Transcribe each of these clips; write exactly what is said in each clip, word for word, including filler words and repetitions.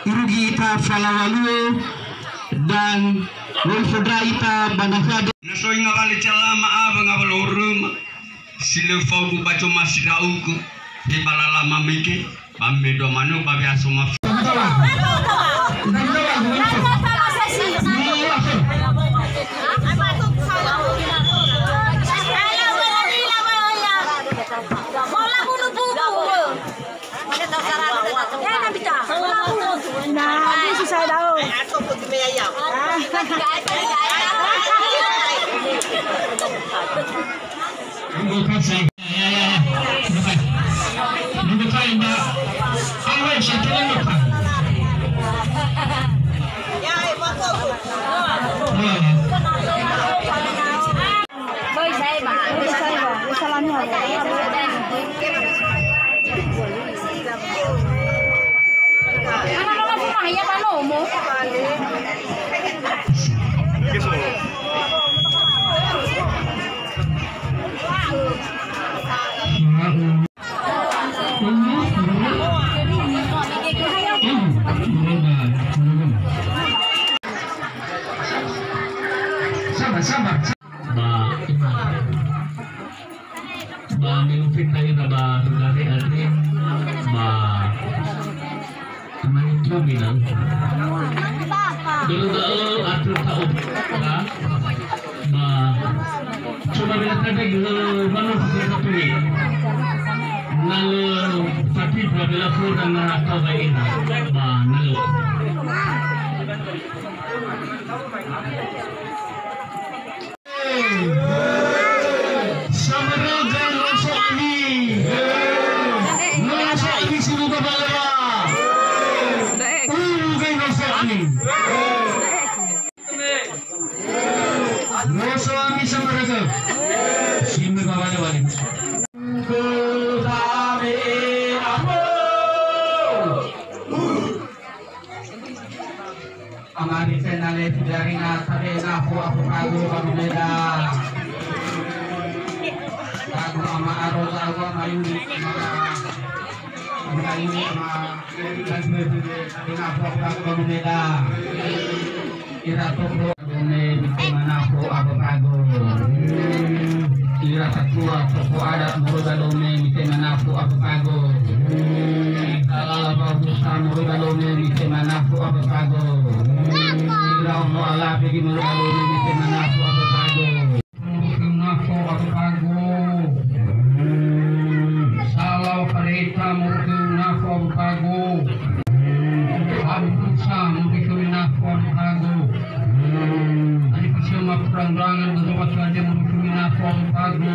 Irugi ita falawaluo dan woi fondra ita ba nahua de-, na so ingawali calama awa ngawaloroma. Si lö faugu ba zomasi ndra'ugö, he ba lala mamege, ba me dua manö ba we'aso mafi. Nah, ini susah tahu. Sabar, sabar. Ba, ba me no feta ira ba gare andre, ba Amani Tomina. Dulu da'ö atö ta'oba. Ba, coba bela tanda gila manu feta tuli. Na lö fati dua bela fura na tau ba ira. Ba, na lö. Samaraga Loso Ami. Loso Ami si muda balewa. Uru gai Loso Ami. Loso Ami Samaraga. Si muda balewa. Amari tena le fidarina tabe na fu afu pagu bagu beda. Pagu ama aro lagu ama yuni ama, ama yuni ama, tabe na fu afu pagu bagu beda. Ira toko dome mitema na fu afu pagu. Ira tatua toko adat muru ba dome mitema na fu afu pagu. Ira lala ba busa muru ba dome mitema na fu afu pagu. Ira ono alafi gi muru ba dome mitema na fu afu pagu. Muru na fu afu pagu. Sala wa kareta muru na fu afu pagu. Abu busa muru na fu afu pagu. Ani pasema perang-perangan bersama saja mendukung minafo pagu.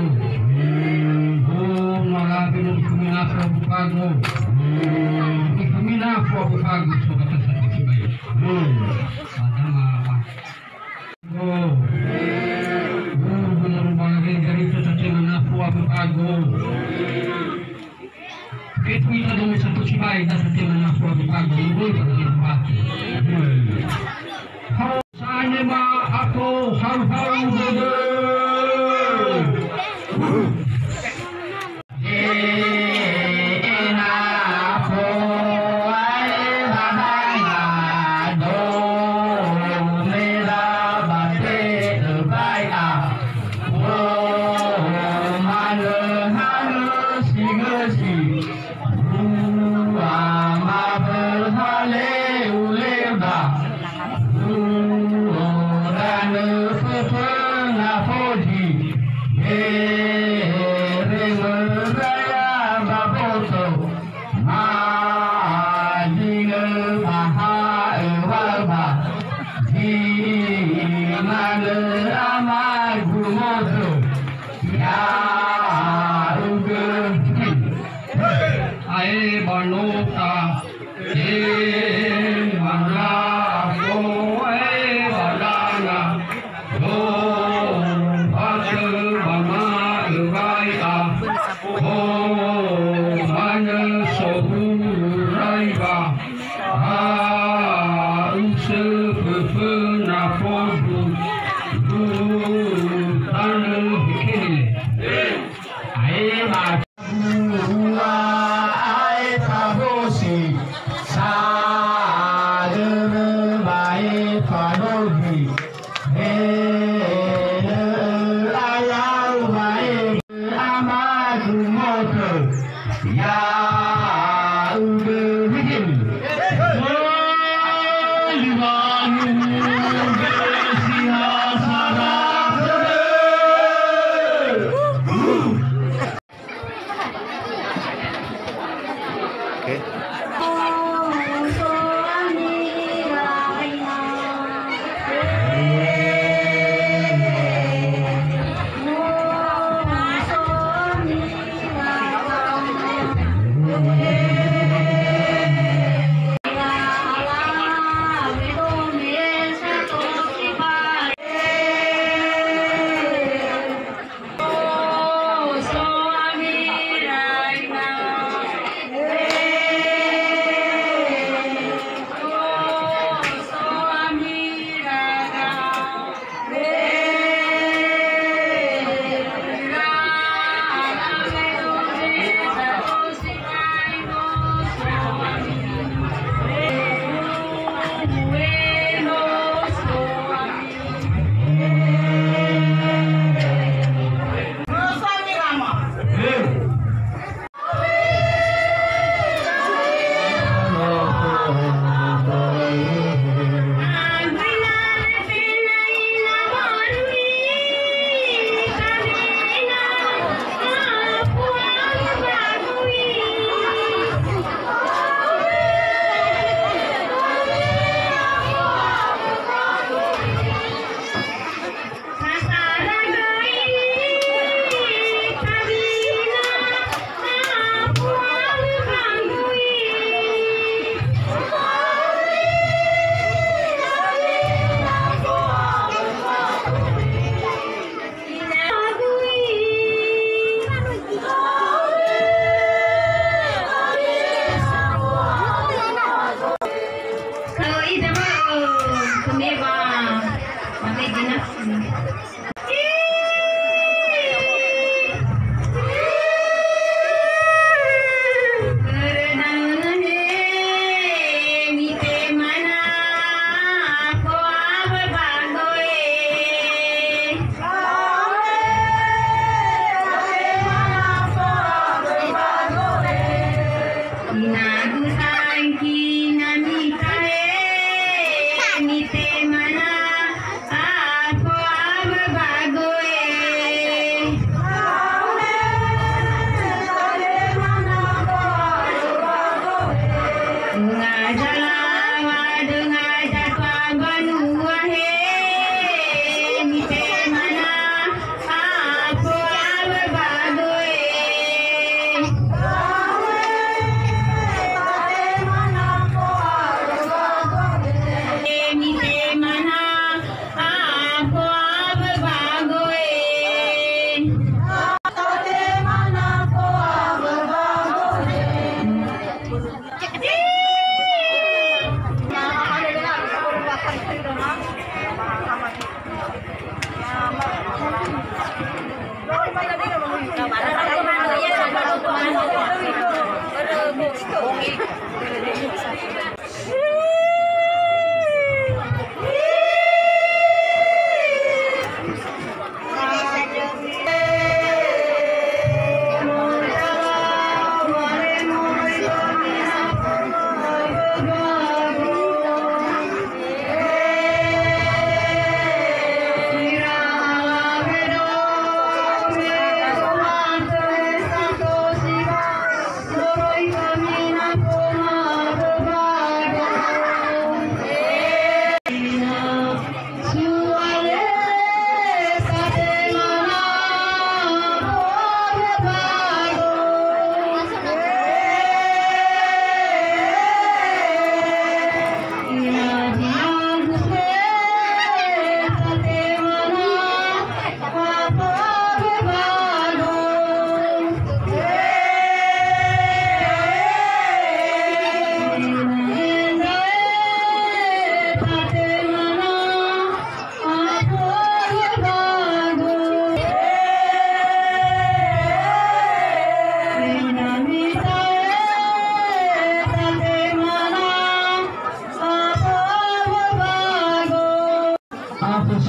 Oh, malabi mendukung minafo pagu. Mendukung minafo pagu, sobat satu sibai. Pada apa? Oh. Oh, benar banget, jadi itu saja minafo pagu. Ketu ita dome sato sibai, da sato tema na fu abu pagu, ngoi pada satu batu. Sane ma ato hau-hau dödö. Ena po ae bahaya do mera bate bai'a. Wo manö hanö si gösi. Dua maböhale Ha'usö föföna fondru, tanö hekehele. Aefa bua, aefa bosi, sadörö ba aefa nogi. He lö alau wae amagu moto, ya'ugö higil. Liwangu gesi ha sara. Oke.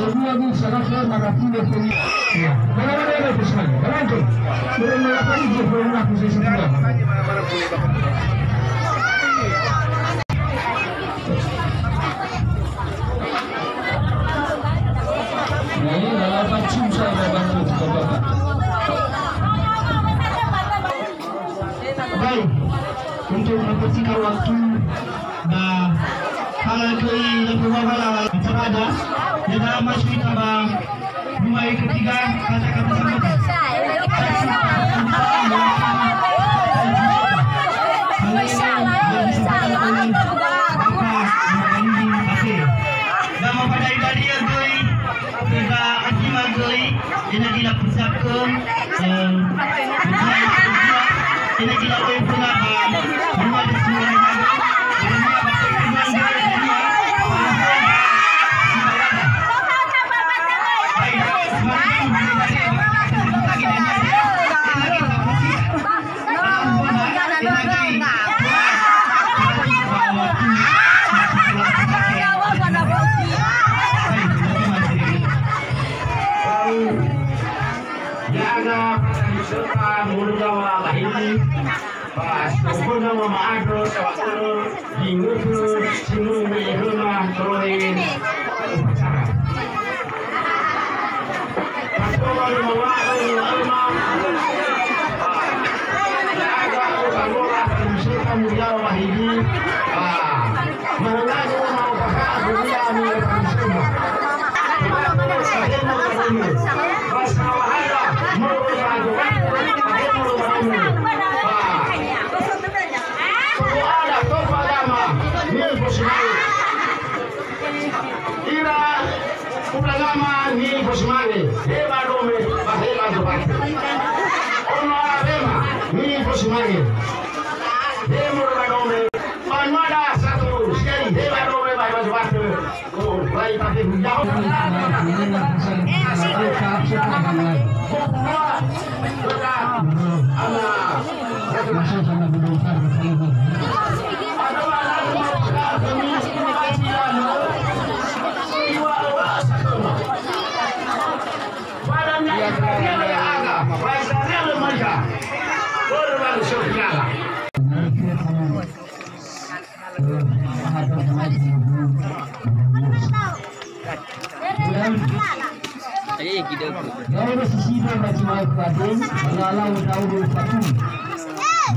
Dua ribu seratus lima puluh. Ya. Mana-mana ada pesan. Mana tu? Belum melakukan itu, belum melakukan sesuatu. Nah, ini adalah pancing saya bantu, Bapak. Baik, untuk mempersingkat waktu, ba halagöi yang berbahagia, acara ada, ya, dah masuk kita, ba, mulai ketiga, kata-kata sambutan. Nama pada idadi ya, göi, kita akhir göi, ini kita persiapkan. Eh, ini tidak boleh pula, Pak. Semua di semua ini. Semua Bapak Ibu yang berada di sini. Baik, semakin banyak lagi dan lagi. Ini lagi. Baik, terima kasih. Ya'aga fatalifusöta moroi ya'aga ba hili, ba si oföna wama'andrö saohagölö, di ngötö si no me ihöna toröi upacara. Fatua lima wa'ö lima öma, ba ya'aga fatalifusöta moroi ya'aga ba hili, ba Ma'ökhö ma'ombakha'ö khönia ni'efa'aisöma. Ira Ulangama nifosumange, he ba dome, ba he ba zobatö. Ono Arema nifosumange, he moroi ba dome, banuada sato, siai, he ba dome, ba he ba zobatö. Ya'o sisido ba zi ma'ökhö andre, ba lala ndra'o fatung.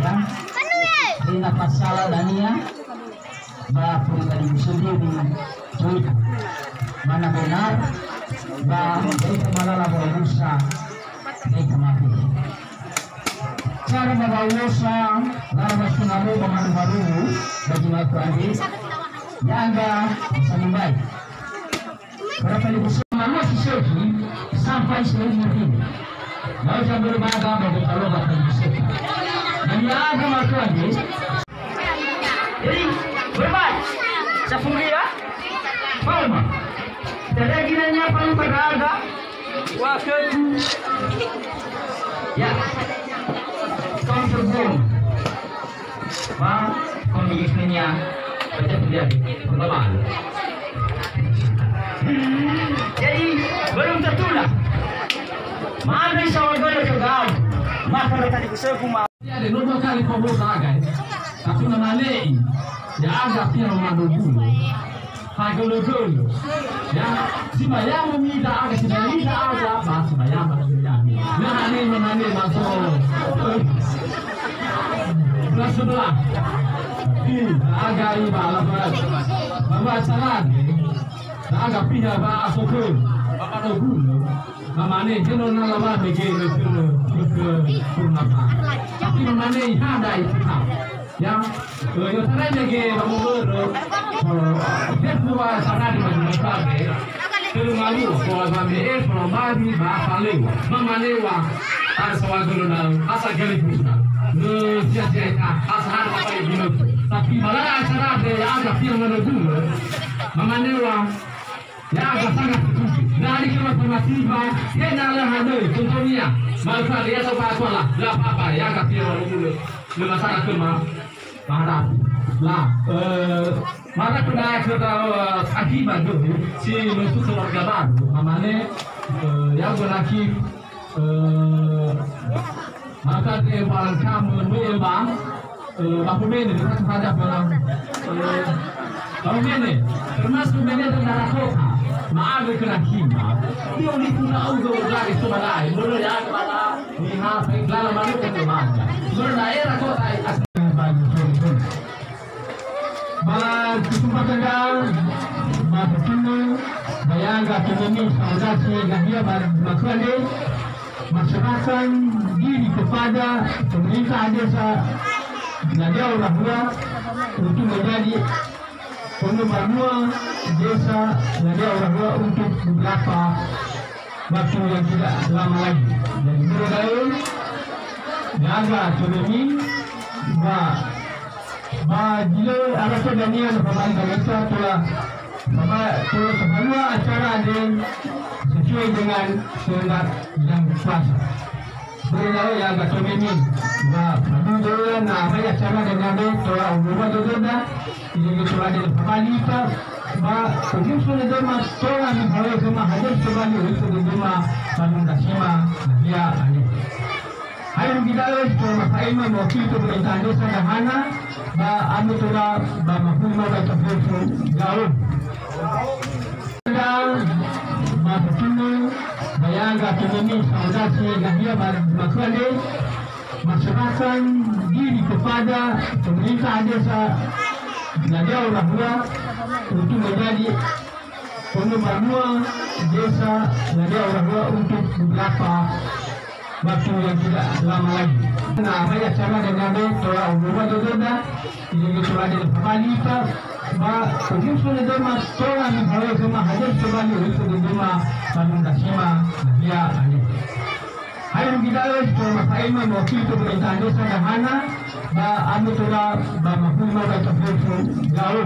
Ya. Tenga fasala dania, ba fatalifusö döi, coba. Mana benar, ba da'e malala wa'omusa, da'e mate. Cara ba wa'omusa, lala ba sengaro ba maru-maru, ba zi ma'ökhö andre, ya'aga bisa membaik. Para talifusö, ma'ökhö si sökhi sampai si lima ribu. Ma'ökhö berbaga ba betalo ba talifusö. Dan ya'aga ma'ökhö andre. Jadi, berbaik. Safuri ya? Palma. Tidak ada ginanya paling berharga. Wakil. Ya. Kau sebelum. Ba, komunikasinya, baca terjadi, pengalaman. Jadi, belum tentulah. Ma'andrö saohagölö khö gau, maka talifusögu ma-, ya, ada dua kali pembuka, guys. Tapi mana lei, ya, ada pihak mana dulu. Hagölö-gölö. Ya, sibayamö mi ya'aga, sibayamö mi ya'aga, ba sibayamö mi ya'aga. Nah, ini mana ini masuk. Belah sebelah. Di, ya'aga iba, lapan. Bawa saran. Ya'aga pihak ba asokö. Bapak no gulö. Mamane, he no na lawa mege, mege, mege, purnama. Tapi mamane, ihada itu. Ya, eh, yo tarai mege ba mowörö. Eh, he dua saradi ba mege. Tölu ngalu, pola ba me'e, pola mari, ba faleu. Mamane wa, ada saohagölö na, asa geli busa. Ne, sia-sia ita, asa hana apa ibu. Tapi malah acara ada yang ada firman dulu. Mamane wa, Ya'aga sangat setuju. Dari kemas masiba, he na lö hanö, contohnya, maka dia atau Pak Kuala, nggak apa-apa, ya'aga pihak wa'omusa, lö masalah kema, pahadapi. Nah, eh, maka pernah kita, eh, Akhi Badui, si nusu keluarga baru, namanya, eh, ya, bukan Akhi, eh, maka dia barang kamu, dia bang, eh, Bapak Mene, kita terhadap dalam, eh, Bapak Mene, termasuk Mene dan Darakota, maaf, dia kena hima, dia udah tahu, dia udah lagi sama lain, boleh ya, kepada, lihat, baik, dalam mana, dia baca, boleh daerah kota, as- Ba kesempatan da'a, ba fetunu, ba ya'aga tumemi sa'ondasi nahia ba makua andre, masyarakat diri kepada pemerintah desa Ladea Ora Hua untuk menjadi penggemar mua desa Ladea Ora Hua untuk beberapa waktu yang tidak lama lagi. Jadi, börö da'ö, ya'aga tumemi, ba, ba zi lö arasa dania na fabali ba ya'ita tola, faba-, tola tafalua acara andre sesuai dengan kehendak Yang Kuasa. Börö da'ö ya'aga tumemi, ba, fadu döla na abai acara dania andre tola umuma dödöda, Irege tola de fabali ita, ba omuso na dema tola mihawe hema hadir tobali oito dema banun dasima nahia ale. Hai rugi da'ö, tola mafa'ema mewakili pemerintah desa Dahana, ba ame tola ba mahuli mau ba ita fefu gaul. Ba fetunu, ba ya'aga tumemi sa'ondasi nahia ba makua andre, masyarakat diri kepada pemerintah desa Ladea Ora Hua untuk menjadi penggemar mua desa Ladea Ora Hua untuk beberapa waktu yang tidak lama lagi. Na abai acara dania andre tola umuma dödöda, irege tola de fabali ita, ba omuso na dema tola mihawe hema hadir tobali oito dema banun dasima nahia ale. Hai rugi da'ö, tola mafa'ema mewakili pemerintah desa Dahana, ba ame tola ba mahuli mau ba ita fefu gaul.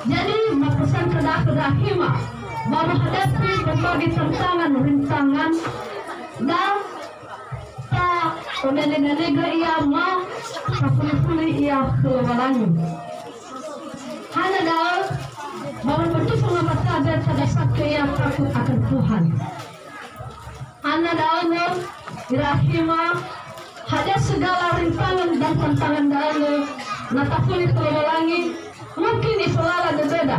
Jadi, mapesan kepada Ahimad, ba menghadapi berbagai tantangan, rintangan, dan ta-, taonelenega ia ma tafuli-fuli ia khö Lowalangi. Hana da'ö, ba wa'abu fangawata'da tadasake ia takut akan Tuhan. Hana da'ö, ira Ahimad, hadia segala rintangan dan tantangan da'ö, na tafuli khö Lowalangi, mungkin ifelala dödöda.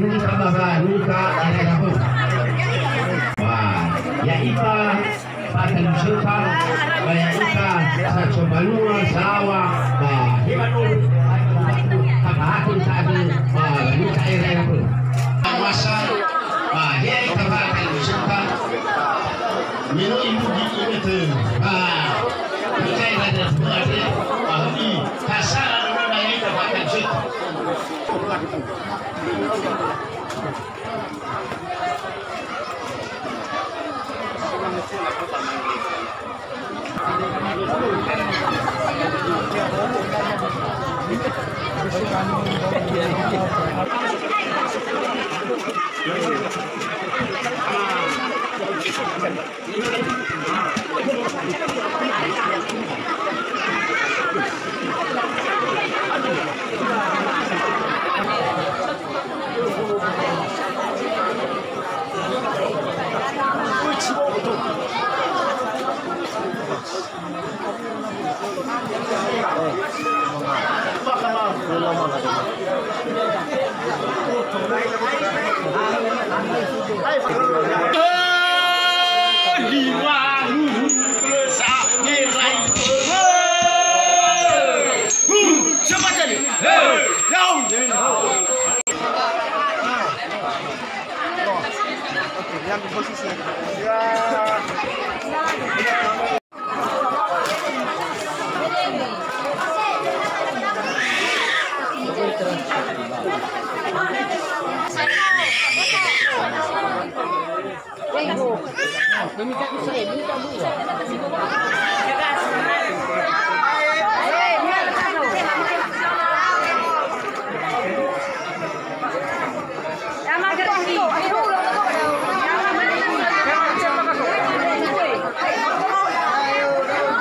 Nika ba, ba, nika, eh, eh, apa? Wah, ya'ita Fa'atalusuta, ba ya'ita sacobanua sawa, ba hewan ulu, tabahatun tadu, ba nika era-era pun. Masa, ba ya'ita fa'atalusuta, meno ibu gitu gitu, ba nika era-era pun ada, ba hudi, kasara dulu ba ya'ita fa'atalusuta.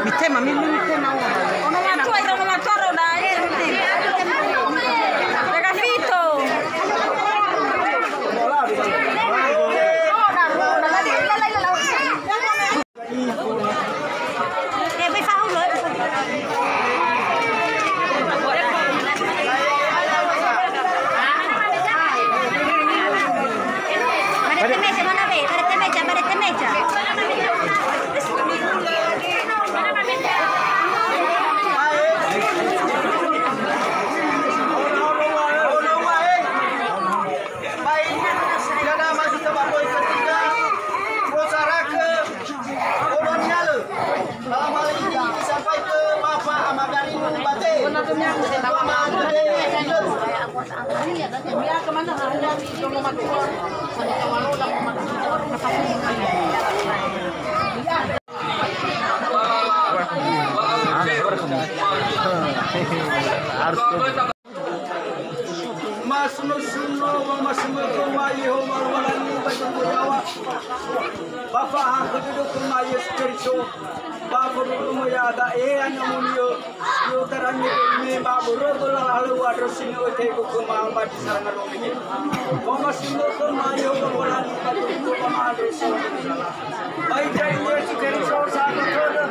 Mitema, mi, mi, mitema. Ono matua, ono matua roda, eh, mitema. Daga fito. Eh, bai fahulu, eh. Barete meja mana, be? Barete meja, barete meja. Baik, sudah masuk ke babak ketiga. Bosarake. Kolonial. Dalam hal ini disampaikan Bapak Ahmad Dhani Bate. Harus Masuno-suno, wa masuno khöma Yehova Lowalangi ba zo'aya yaŵa. Ba fa'ahakhö dödö khöma Yesu Keriso, ba fondrorömö ya'ia da'e Anamoni'ö, i'otarangi dödömi ba börö-börö lahalöŵö andrö si no ötehegö khöma ba zi saranga Lowalangi. Wa masuno khöma Yehova Lowalangi ba zo'aya yaŵa, ba ma'andrö si no ötehegö. Ba Ita Yesu Keriso, sa'atö khöda.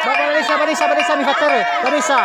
Ba, barisa, barisa, barisa, mifatöre, barisa.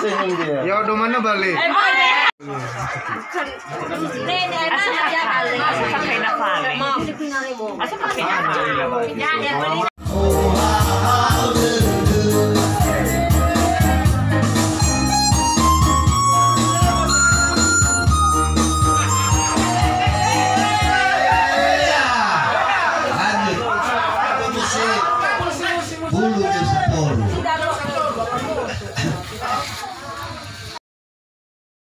Sehingga. Ya, udah mana balik?